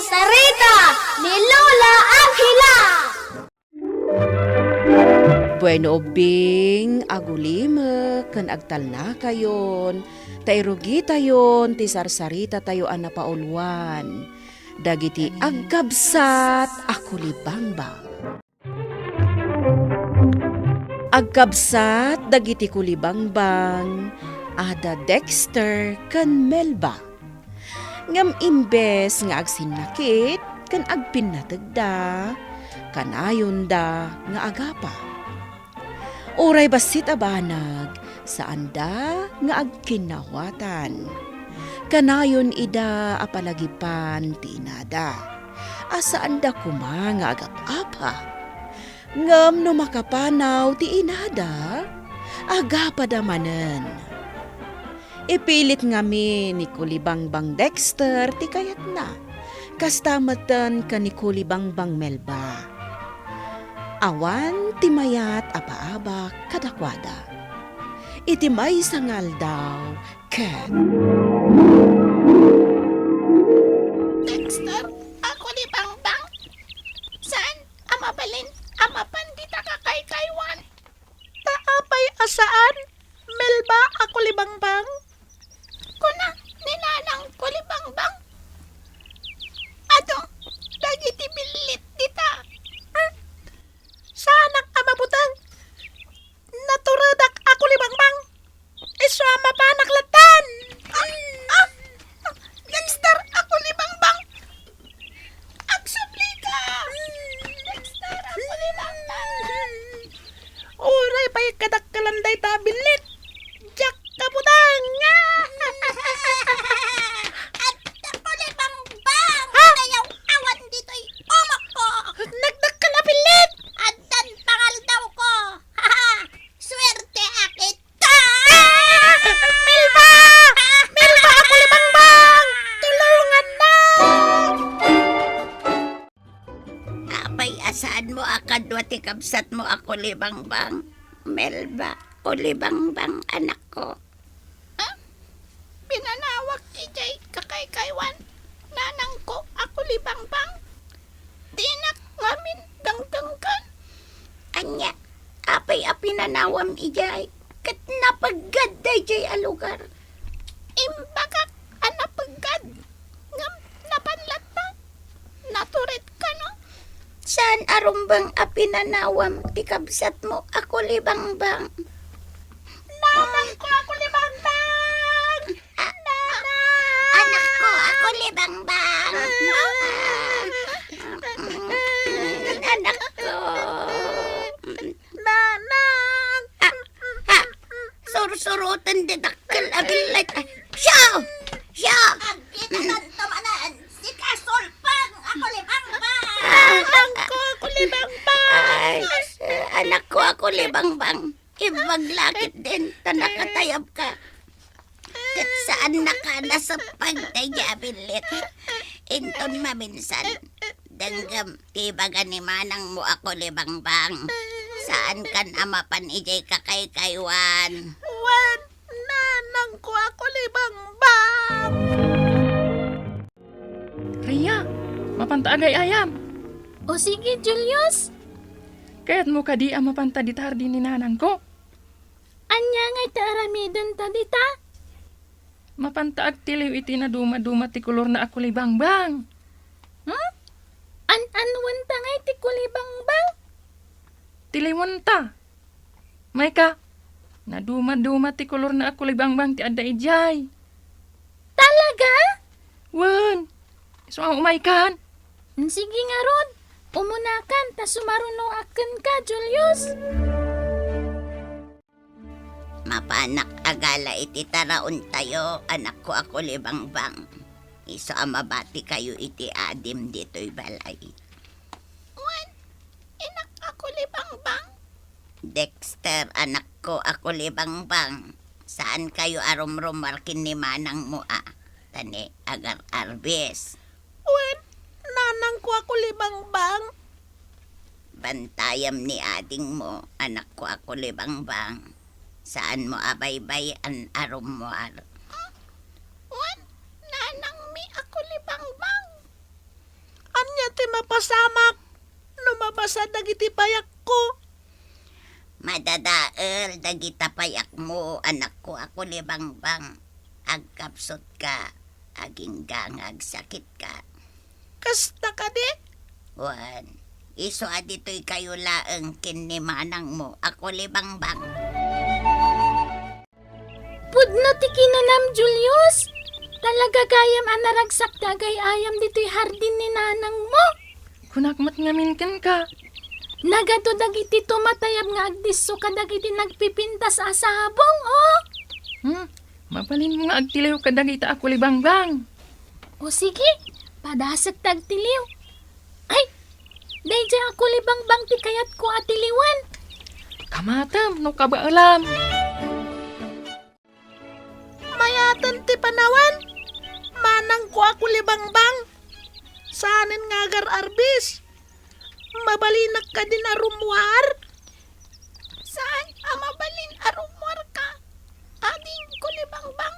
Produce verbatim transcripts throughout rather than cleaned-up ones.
Sarita ni Lola Angela. Bueno, ubbing, agulimek ken agtalnakayon, ta irugitayon ti sarsaritatayo a napauluan, dagiti agkabsat a kulibangbang. Agkabsat dagiti kulibangbang, ada Dexter ken Melba. Ngem imbes nga agsinnakit ken agpinnategda, kanayonda nga agapa. Uray bassit a banag, saanda nga agkinnahuatan. Kanayon ida a palagipan ti inada, a saanda koma nga agap-apa. Ngem no makapanaw ti inada, agapada manen. Ipilit ngamin ni Kulibangbang Dexter ti kayatna. Kasta metten ken ni Kulibangbang Melba. Awan ti mayat a paabak kadakuada. Iti maysa nga aldaw, ket Dexter, a Kulibangbang, saan a mabalin a mapan dita kakaykaywan? Ta apay a saan, Melba a Kulibangbang? Kuna ni Nanang Kulibangbang, adu dagiti billit dita. Hmm? Saanak a mabuteng. Naturedak a Kulibangbang. Isu a mapanak lattan. Ah, ah, Dexter a Kulibangbang. Agsublika! Dexter a Kulibangbang. Uray pay kadakkelan dayta a billit. Diak kabuteng. Adda Kulibangbang. Ha? Nayaw-awan ditoy umokko. Nagdakkel a billit. Addan pangaldawko. Suerteak ita. Melba! Melba a Kulibangbang! Tulungannak! Apay a saanmo a kadua ti kabsatmo a Kulibangbang? Melba, Kulibangbang, anakko. Ah? Pinanawak idiay kakaykaywan, nanangko a Kulibangbang. Dinak ngamin dangdanggan. Ania, apay a pinanawam idiay? Ket napeggad daydiay a lugar. Imbagak a napeggad, ngem napan latta. Natured kano? Saan a rumbeng a pinanawam ti kabsatmo a Kulibangbang? Nanangko a Kulibangbang! Ah, Nanang! Anakko a Kulibangbang! Anakko! Nanang! Ah, ah, sursuroten ti dakkel a billit. Siya! Siya! Agkitatanto manen, sika sulpeng a Kulibangbang! Anakko a Kulibangbang! Ay, anakko a Kulibangbang. Imbag la ketdin ta nakatayabka. Ket saannaka a naseppa daydiay a billit. Inton maminsan, denggem ti ibaga ni manangmo a Kulibangbang. Saankan a mapan idiay kakaykaywan. Wen, nanangko a Kulibangbang. Ria, mapanta agay-ayam. O sige, Julius. Kayatmo kadi a mapanta dita hardin ni nanangko? Ania ngay ti aramidenta dita? Mapanta agtiliw iti nadumaduma ti kolorna a Kulibangbang. Hmm? An-anwenta ngay ti Kulibangbang? Tiliwenta. Mayka, nadumaduma ti kolorna a Kulibangbang ti adda idiay. Talaga? Wen, isu a umaykan. Sige ngarud, umunakan ta sumarunoak kenka, Julius. Mapanak a gala iti taraontayo, anakko a Kulibangbang. Isu a mabatikayo iti adim ditoy balay. Wen, inak a Kulibangbang. Dexter, anakko a Kulibangbang. Saankayo a rumrumuar ken ni manangmo a, ta ni agar-arbis. Wen, nanangko a Kulibangbang. Bantayam ni adingmo, anakko a Kulibangbang. Saanmo a baybay-an a rummuar. Ah, wen, nanangmi a Kulibangbang. ti mapasamak no mabasa dagiti payakko. Madadael dagita payakmo, anakko a kulibangbang. Agkapsutka, agingga nga agsakitka. Kasta kadi? Wen, isu a ditoy kayo laeng ken ni manangmo a kulibangbang. Pudno ti kinunam, Julius. Talaga gayam a naragsak ti agay-ayam ditoy hardin ni nanangmo. Kunak met ngamin kenka. Nagadu dagiti tumatayab nga agdisso kadagiti nagpipintas a sabong, oh. Hmm, mabalinmo nga agtiliw kadagita a kulibangbang. O sige, padasek ti agtiliw. Ay, daydiay a kulibangbang ti kayatko a tiliwen. Kamatem no kabaelam. Mayaten ti panawen, manangko a kulibangbang. Saanen nga agar-arbis. Mabalinak kadin a rummuar? Saan a mabalin a rummuarka, ading kulibangbang?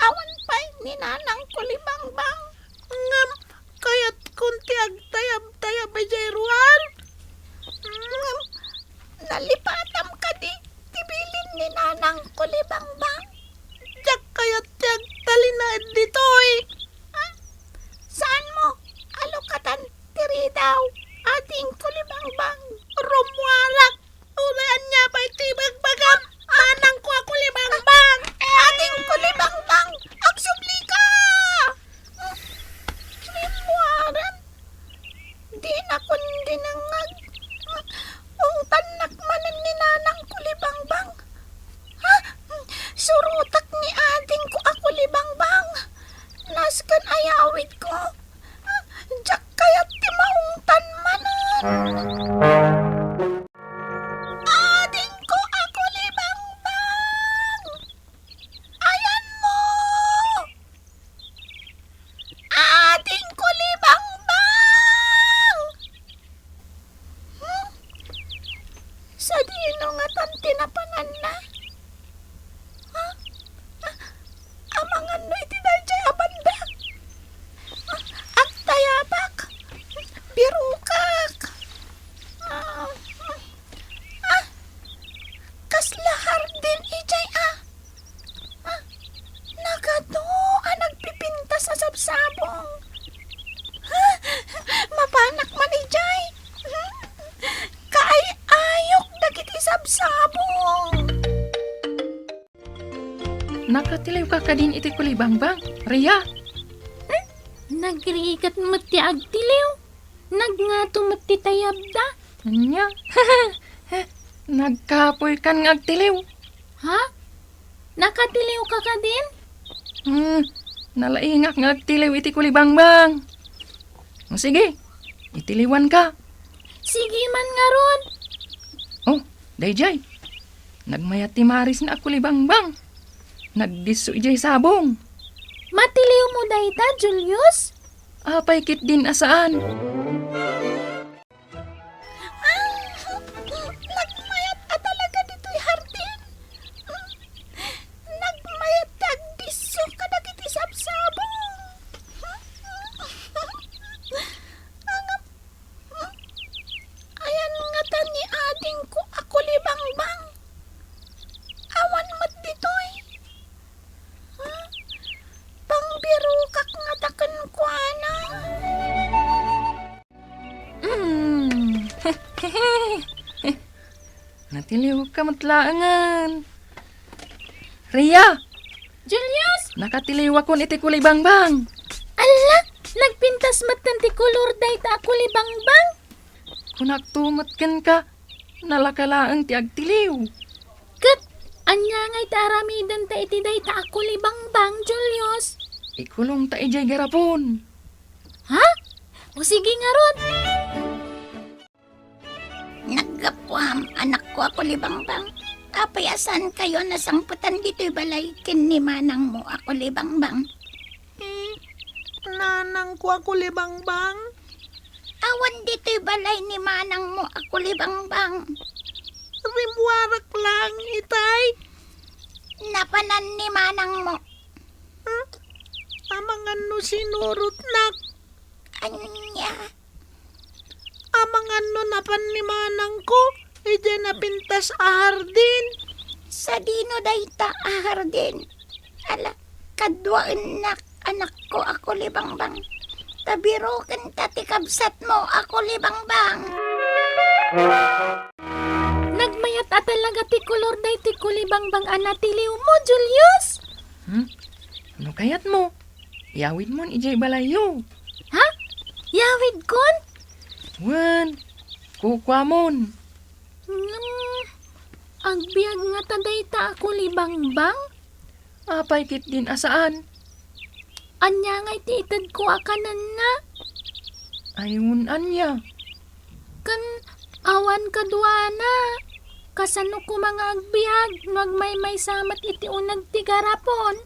Awan pay ni nanang kulibangbang. Ngem kayatkon ti agtayab-tayab idiay ruar. Ngem nalipatam kadi ti bilin ni nanang kulibangbang? Diak kayat ti agtalinaed ditoy. Ah, saanmo a lukatan ti ridaw, ading kulibangbang? Rummuarak. Uray ania pay ti ibagbagam, manangko a kulibangbang. Ading kulibangbang, agsublika! Rimmuaran, dinakon dinengngeg. Ungtannak manen ni nanang kulibangbang. Ha? Surotak ni adingko a kulibangbang. Nasken ayawidko. Diak kayat ti maungtan manen. Adingko a kulibangbang! Ayanmo! Ading kulibangbang! Hmm? Sadino ngatan ti napananna? Ha? Ah, amanganno iti daydiay a banda? Ah, agtayabak. Birukak. Ah, ah, kasla hardin idiay, ah. Ah, nagadu a nagpipintas a sabsabong. Ah, mapanak man idiay. Kaay-ayok dagiti sabsabong. Nakatiliwka kadin iti kulibangbang, Ria? Hmm? Nagrigat met ti agtiliw. Nagngato met ti tayabda. Ania? Nagkapoykan nga agtiliw. Ha? Nakatiliwka kadin? Hmm, nalaingak nga agtiliw iti kulibangbang. O sige, itiliwanka. Sige man ngarud. Oh, daydiay. Nagmayat ti marisna a kulibangbang. Nagdisso idiay sabong. Matiliwmo dayta, Julius? Apay ketdin a saan? Ah, nagmayat a talaga ditoy hardin. Nagmayat ti agdisso kadagiti sabsabong. Ngem, ayan ngata ni adingko a kulibangbang? Awan met ditoy. Pangbirokak ngata kenkuana. Mm. Natiliwka met laengen. Ria! Julius! Nakatiliwakon iti kulibangbang. Alla, nagpintas metten ti kolor dayta a kulibangbang. Kunakto met kenka, nalaka laeng ti agtiliw. Ket ania ngay ti aramidenta iti dayta a kulibangbang, Julius? Ikulongta idiay garapon. Ha? O sige ngarud. Naggapuam, anakko a kulibangbang. Apay a saankayo a nasangpetan ditoy balay ken ni manangmo a kulibangbang? Hmm, nanangko a kulibangbang? Awan ditoy balay ni manangmo a kulibangbang. Rimmuarak laeng itay. Napanan ni manangmo. Hmm? Amangan no sinurotnak. Ania? Amangan no napan ni manangko idiay napintas a hardin. Sadino dayta a hardin? Ala, kaduaennak, anakko a kulibangbang. Ta birokenta ti kabsatmo a kulibangbang. Nagmayat a talaga ti kolor daytoy kulibangbang a natiliwmo, Julius. Hmm? No kayatmo, iyawidmon idiay balayyo. Ha? Iyawidkon? Wen, kukuamon. Ngem, agbiag ngata dayta a kulibangbang? Apay ketdin a saan? Ania ngay ti itedko a kanenna? Ay, wen ania? Ken awan kaduana. Kasano koma nga agbiag no agmaymaysa met iti uneg ti garapon?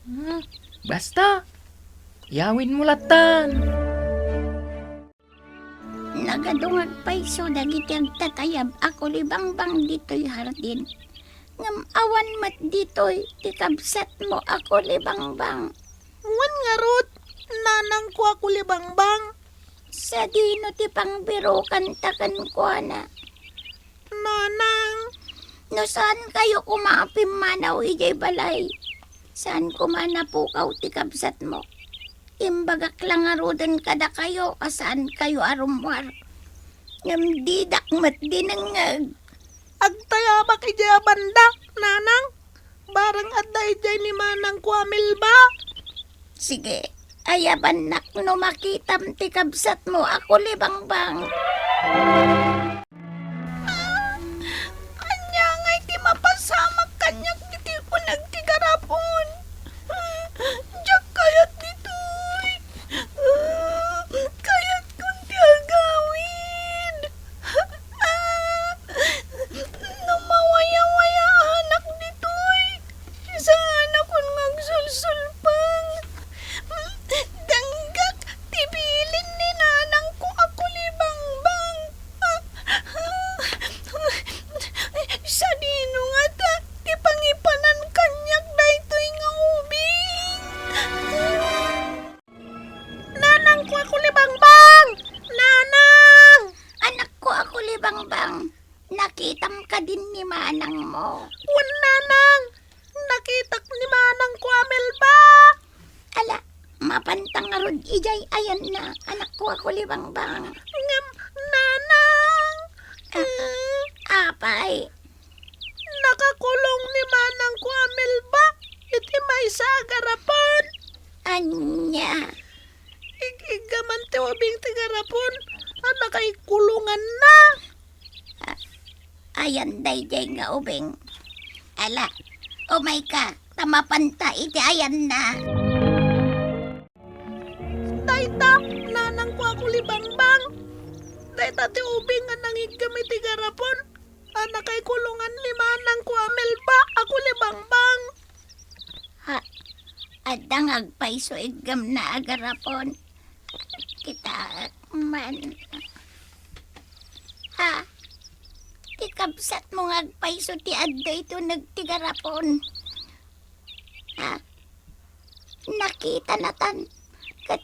Hmm, basta. Iyawidmo lattan. Nagadungag payso dagiti agtatayab a kulibangbang ditoy hardin. Ngem awan met ditoy ti kabsatmo a kulibangbang. Wen ngarud, nanangko a kulibangbang. Sadino ti pangbirokanta kenkuana? Nanang. No saankayo koma a pimmanaw idiay balay, saan koma napukaw ti kabsatmo. Imbagak la ngaruden kadakayo a saankayo a rummuar. Ngem didak met dinengngeg. Agtayabak idiay a banda, nanang. Bareng adda idiay ni manangko a Melba. Sige, ayabannak no makitam ti kabsatmo a kulibangbang. Ania ngay ti mapasamak kaniak ditoy uneg ti garapon? Diak kayat ditoy. Kayatkon ti agawid. No mawayawayaanak ditoy, saanakon nga agsulsulpeng. Denggek ti bilin ni nanangko a kulibangbang. Sadino ngata ti pangipanan kaniak daytoy nga ubing? Nanangko a kulibangbang! Nanang! Anakko a kulibangbang, nakitam kadin ni manangmo? Wen, nanang, nakitak ni manangko a Melba. Ala, mapanta ngarud idiay ayanna, anakko a kulibangbang. Ngem, nanang! Ah, apay? Nakakulong ni manangko a Melba iti maysa a garapon. Ania? Ig-iggaman ti ubing ti garapon a nakaikulonganna. A-, ayan daydiay nga ubing. Ala, umayka, ta mapanta iti ayanna. Dayta, nanangko a kulibangbang. Dayta ti ubing a nangiggam iti garapon a nakaikulongan ni manangko a Melba a kulibangbang. Ha, adda nga agpayso iggamna a garapon. Kitaek man. Ha, ti kabsatmo nga agpayso ti adda iti uneg ti garapon. Ha? Nakitanatan ket,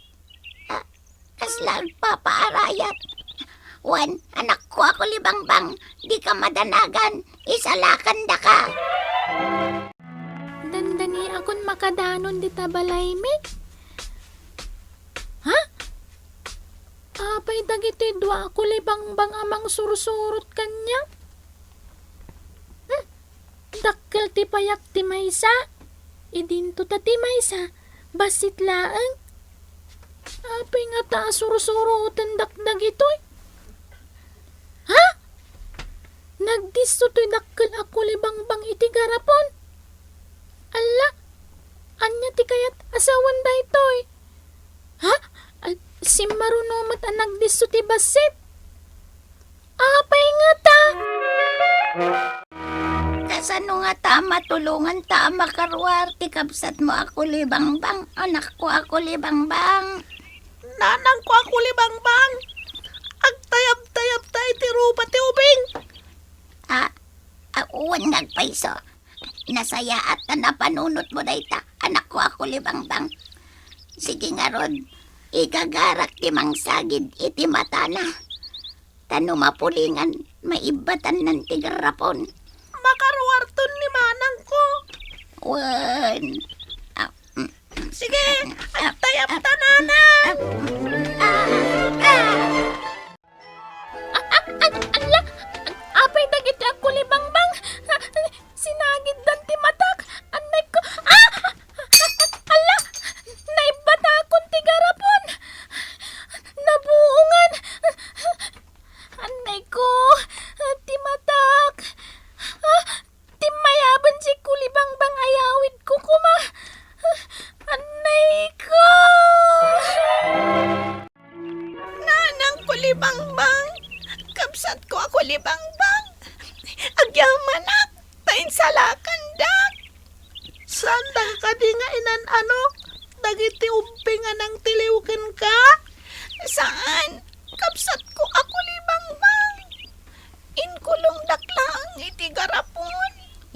ah, kasla agpapaarayat. Wen, anakko a kulibangbang, dika madanagan, isalakandaka. Dandaniakon makadanon dita balaymi. Ha? Apay dagitoy dua a kulibangbang a mangsursurot kaniak? Hmm? Dakkel ti payak ti maysa, idinto ta ti maysa, bassit laeng. Apay ngata a sursurotendak dagitoy? Ha? Nagdisso toy dakkel a kulibangbang iti garapon? Alla, ania ti kayat a sawen daytoy? Ha? Al-, simmaruno met a nagdisso ti bassit? Apay ngata? Kasano ngata a matulonganta a makaruar ti kabsatmo a kulibangbang, anakko a kulibangbang? Nanangko a kulibangbang, agtayabtayabta iti rupa ti ubing. Ah, ah, wen nga agpayso. Nasayaat ta napanunotmo dayta, anakko a kulibangbang. Sige ngarud, igagarak ti mangsagid iti matana. Ta no mapulingan, maibbatannan ti garrapon. Makaruarton ni manangko. Wen. Ah, mm. Sige, agtayabta, nanang. Ah, ah, ah. A-, a-, a-, alla, apay dagiti agkulibangbang? Sinagiddan ti matak. Annay ko. Ah! Alla! Naibbatakon ti garapon. Nabuongan. Annay ko. Ti matak. Ah, timmayaben ti kulibangbang a yawidko koma. Annay ko. Nanang kulibangbang, kabsatko a kulibangbang, agyamanak ta insalakandak. Saanda kadi nga inan-ano dagiti ubbing a nangtiliw kenka? Saan, kabsatko a kulibangbang. Inkulongdak laeng iti garapon.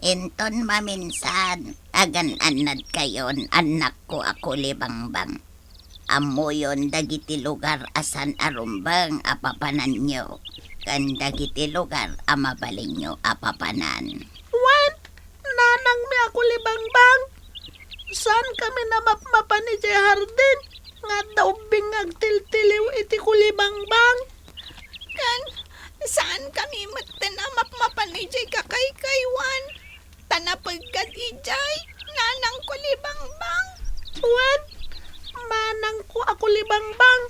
Inton maminsan, agan-annadkayon, annakko a kulibangbang. Ammoyon dagiti lugar a saan a rumbeng a papananyo, ken dagiti lugar a mabalinyo a papanan. Wen, nanangmi a kulibangbang, saankami a mapmapan idiay hardin nga adda ubbing nga agtiltiliw iti kulibangbang. Ken saankami metten a mapmapan idiay kakaykaywan. Ta napeggad idiay, nanang kulibangbang. Wen, manangko a kulibangbang.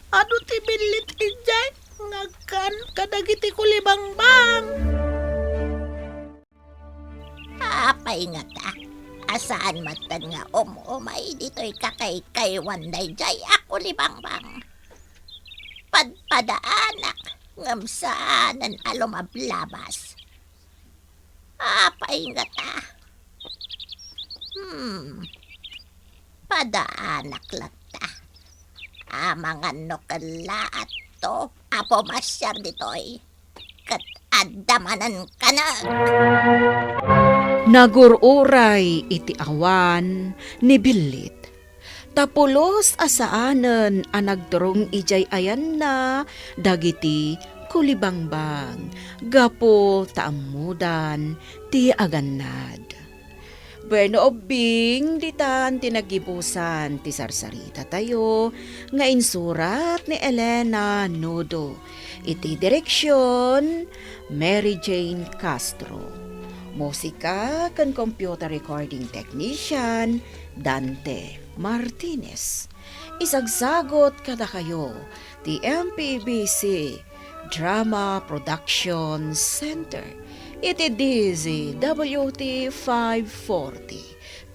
Adu ti billit idiay nga agkan kadagiti kulibangbang. Apay ngata, a saan metten nga um-umay ditoy kakaykaywan daydiay a kulibangbang? Padpadaanak, ngem saanen a lumablabas. Apay ngata? Hmm. Padaanak latta. Amangan no kellaatto a pumasiar ditoy. Ket adda manen kaneg. Nagur-uray iti awan ni Billit. Ta pulos a saanen a nagturong idiay ayanna dagiti kulibangbang gapu ta ammodan ti agannad. Bueno, ubbing, ditan ti naggibusan ti sarsarita tayo nga insurat ni Elena Nudo. Iti direksion, Mary Jane Castro. Musika ken computer recording technician, Dante Martinez. Isagsagot kadakayo ti M P B C Drama Production Center iti D Z W T five forty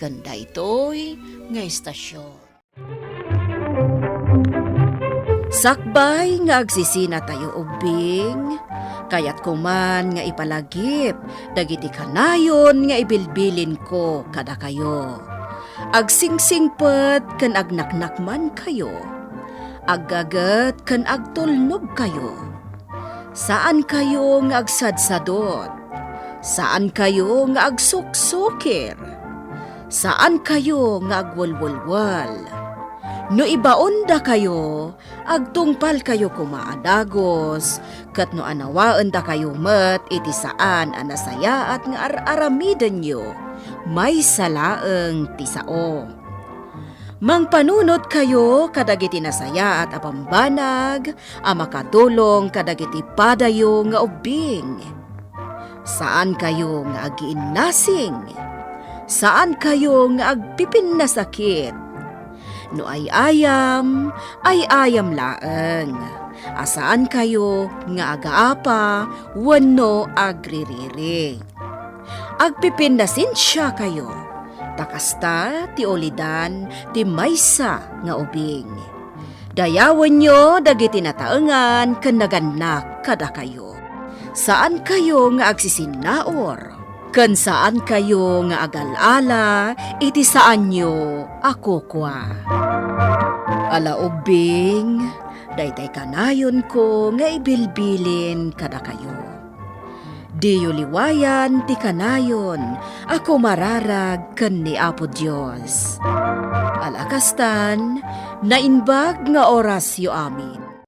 ken daytoy nga istasyon. Sakbay nga agsisinatayo ubbing, kayatko man nga ipalagip dagiti kanayon nga ibilbilinko kadakayo. Agsingsingpet ken agnaknakmankayo. Aggaget ken agtulnogkayo. Saankayo nga agsadsadot. Saankayo nga agsuksukir. Saankayo nga agwelwelwel. No ibaondakayo, agtungpalkayo koma a dagus, ket no anawaendakayo met iti saan a nasayaat nga ar-aramidenyo, maysa laeng ti sao. Mangpanunotkayo kadagiti nasayaat a bambanag a makatulong kadagiti padayo nga ubbing. Saankayo nga agiinnasing. Saankayo nga agpipinnasakit. No ay-ayam, ay-ayam laeng. A saankayo nga agaapa wenno agririri. Agpipinnasensiakayo, ta kasta ti ulidan ti maysa nga ubing. Dayawenyo dagiti nataengan ken nagannak kadakayo. Saankayo nga agsisinnaur, ken saankayo nga agal-ala iti saanyo a kukua. Ala ubbing, daytay kanayonko nga ibilbilin kadakayo. Diyo liwayan ti kanayon a kumararag ken ni Apo Dios. Ala kastan, Naimbag nga orasyo amin.